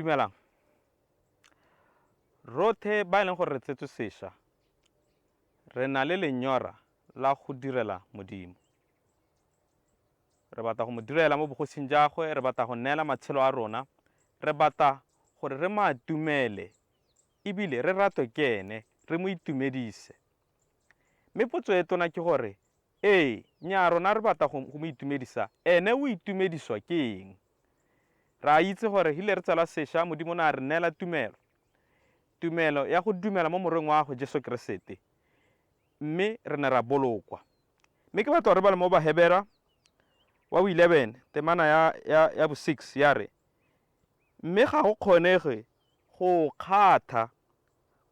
Dumelang. Rothe ba e leng gore re tsetswe sesha, re na le lenyora la go direla Modimo. Re batla go mo direla mo bogosing jagwe, re batla go neela matshelo a rona, re batla gore re mo atumele ebile re ratwe ke ene, re mo itumedise. Mme potso e tona ke gore, ee, nnyaa rona re batla go mo itumedisa, ene o itumediswa ke eng? Re a itse gore hile re tsalwa sesha, Modimo o ne a re neela tumelo, tumelo ya go dumela mo Morweng wa gagwe Jesu Keresete, mme re ne ra bolokwa. Mme ke batla gore re bale mo Bahebera wa bo 11 temana ya, ya, ya bo 6 ya re, Mme ga go kgonege go o kgatha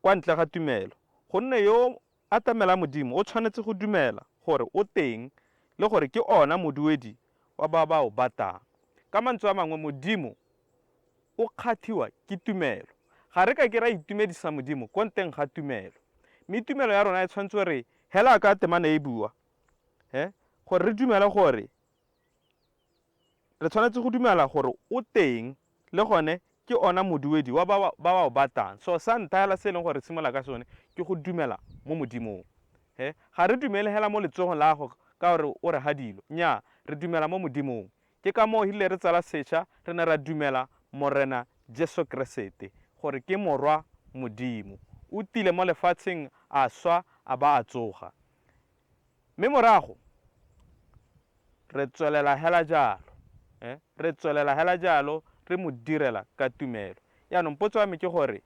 kwa ntle ga tumelo, gonne yo atamelang Modimo o tshwanetse go dumela gore o teng le gore ke ona moduedi wa ba ba o batang. Ka mantswe a mangwe, Modimo o kgathiwa ke tumelo. Ga re ka ke ra itumedisa Modimo ko nteng ga tumelo. Mme tumelo ya rona e tshwanetse gore hela ka temana e bua, he, gore re dumele gore re tshwanetse go dumela gore o teng le gone ke ona moduedi wa ba ba o batlang. So sa ntlha hela se e leng gore re simolola ka sone ke go dumela mo Modimong. He, ga re dumele hela mo letsogong la gago ka gore o re ha dilo. Nnyaa, re dumela mo Modimong. Ke ka moo erile re tsala sesha re ne ra dumela Morena Jesu Keresete gore ke Morwa Modimo. O tile mo lefatsheng a swa a ba a tsoga. Mme morago re tswelela hela jalo, eh, re tswelela hela jalo re mo direla ka tumelo. Jaanong potso ya me ke gore,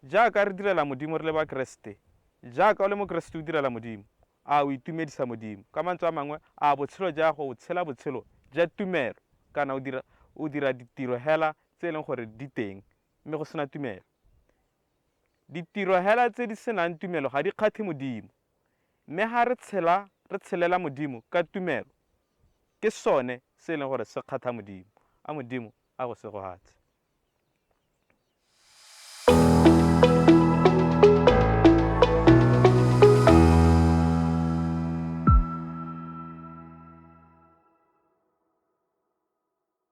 jaaka re direla Modimo re le Bakeresete, jaaka o le Mokeresete o direla Modimo, a o itumedisa Modimo? Ka mantswe a mangwe, a botshelo ja gago o tshela botshelo ja tumelo kana o dira, o dira ditiro hela tse e leng gore di teng mme go sena tumelo? Ditiro hela tse di senang tumelo ga di kgathe Modimo. Mme ga re tshela, re tshelela Modimo ka tumelo, ke sone se e leng gore se kgatha Modimo. A Modimo a go segohatse.